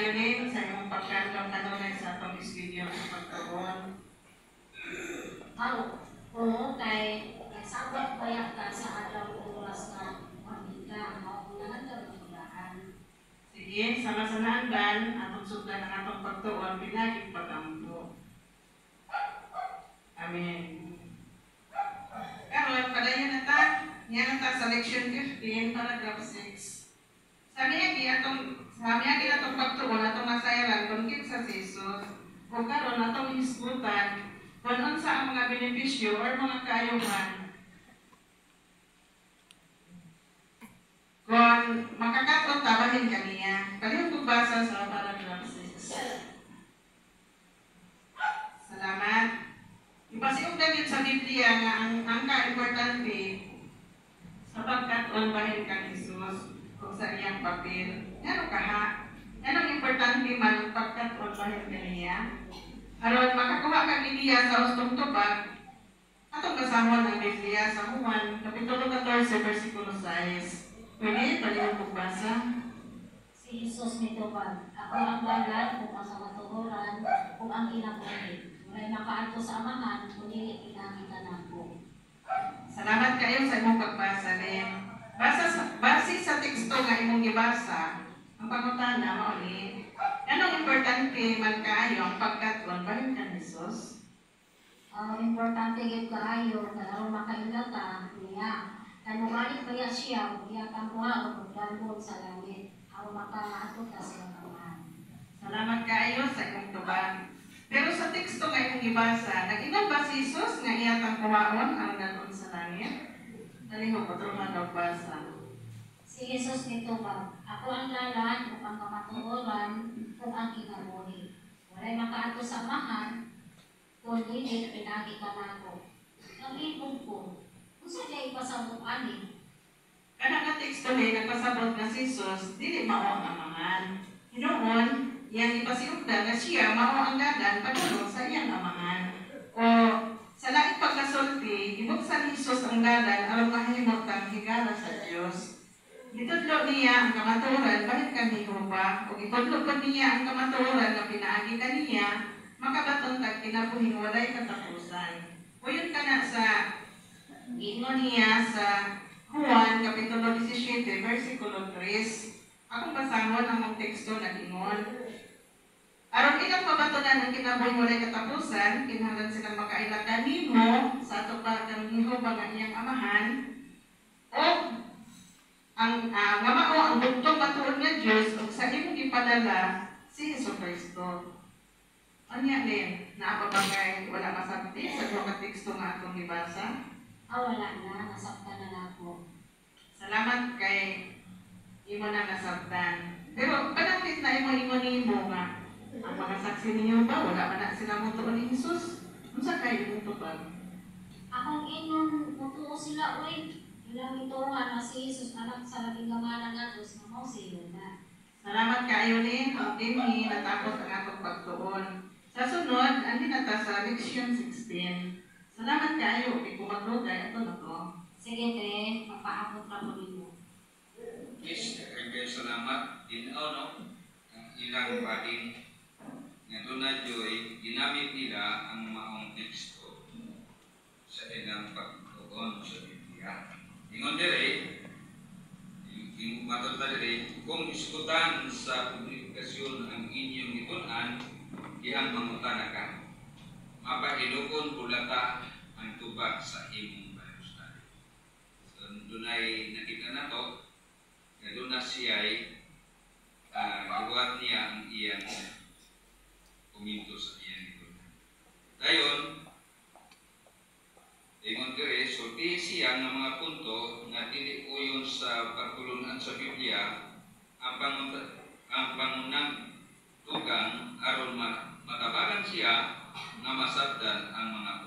kaayo, Lynn, sa imong pagkandong kanunay sa atong schedule sa pagtuon. Aw, oo, kay nagsabot baya ka sa adlaw ug oras nga muhambi ka, mao nangandam ang. Sige, sama sa naandan, atong sugdan ang atong pagtuon pinaaging pag-ampo. Amen. Karon, padayon na ta. Niya na ta sa leksyon 15, paragraph 6. Sa miagi atong pagtuon atong masayaran kung kinsa si Jesus ug karon atong hisgutan kung unsa ang mga benepisyo or mga kaayuhan kung makakaton ta bahin kaniya. Palihog kog basa sa paragraph 6. Salamat. Ipasiugdan yun sa Biblia nga ang ka-importante sa pagkat-on bahin kang Jesus ug sa iyang papel. Ngano kaha? Nganong importante man ang pagkat-on bahin kaniya? Aron makakuha kag ideya sa hustong tubag, atong basahon ang Biblia sa Juan, Kapitulo 14, versikulo 6. Pwede, palihog kog basa. Si Jesus nitubag, "Ako ang dalan, ug ang kamatuoran, ug ang kinabuhi. Walay makaadto sa Amahan kung dili pinaagi kanako." Salamat kayo sa imong pagbasa, Len. Base sa teksto nga imong gibasa, ang pangutana mao ni, anong importante man kaayo ang pagkat-on bahin kan Jesus? Ang importante gyud kaayo kay aron makaila ka niya. Kay mobalik baya siya ug iya kang kuhaon ug dalhon sa langit aron makaadto ka sa iyang Amahan. Salamat kaayo sa imong tubag. Pero sa teksto nga imong gibasa, nag-ingon ba si Jesus nga iya kang kuhaon ang dalhon sa langit? Palihog otro og basa. Si Jesus nitubag, "Ako ang dalan ug ang kamatuoran ug ang kinabuhi. Walay makaadto sa Amahan kung dili pinaagi kanako." Nalibog ko. Unsa diay ipasabot ani? Kana nga teksto ni nagpasabot nga si Jesus dili mao ang Amahan. Hinuon, iyang ipasiugdan nga siya mao ang dalan padulong sa iyang Amahan. O sa laing pagkasulti, gibuksan ni Jesus ang dalan aron mahimo tang higala sa Dios. Gitudlo niya ang kamatuoran bahin kang Jehova ug gitudlo pod niya ang kamatuoran nga pinaagi kaniya makabaton tag kinabuhing walay katapusan. Uyon kana sa giingon niya sa Juan Kapitulo 17 versikulo 3. Akong basahon ang mong teksto nag-ingon: "Aron ilang mabatonan ang kinabuhing walay katapusan, kinahanglan silang makaila kanimo sa ato pa kang Jehova nga iyang Amahan o ang nga mao ang bugtong matuod nga Dios ug sa imong gipadala si Jesu Kristo." Unya din, naa pa ba kay wala masabti sa duha ka teksto nga atong gibasa? Ah, wala na. Nasabtan na nako. Salamat kay imo na nasabtan. Pero panakit na imo ingon nimo nga ang mga saksi ninyo ba wala man na sila mo tuon ni Jesus? Unsa kay imong tubag? Akong ingon, mutuo sila oy. Ilang gituohan na si Jesus anak sa Labing Gamhanan nga Dios nga mao si Jehova. Salamat kaayo ni ug dinhi natapos ang atong pagtuon. Sa sunod, anhi na ta sa leksyon 16. Salamat kaayo kay kung maglugay ato na to. Sige te, magpaabot ra ko nimo. Yes, kay salamat din, no, ang ilang bahin nga doon joy ginamit nila ang maong teksto sa ilang pagtuon sa Biblia. Ingon dire, yung matod ta dire, kung iskutan sa publikasyon ang inyong gitun-an, dihang mangutana ka. Mapahilukon bulata ang tubag sa imong Bible study. So, dunay nakita na to, nga doon na siya'y gibuhat niya ang iyang komento sa iyang gitun-an. Dayon, ingon diri, sultihi siya nga mga punto nga dili uyon sa pagtulunan sa Biblia ang pangunang dugang aron matabangan siya nga masabdan ang mga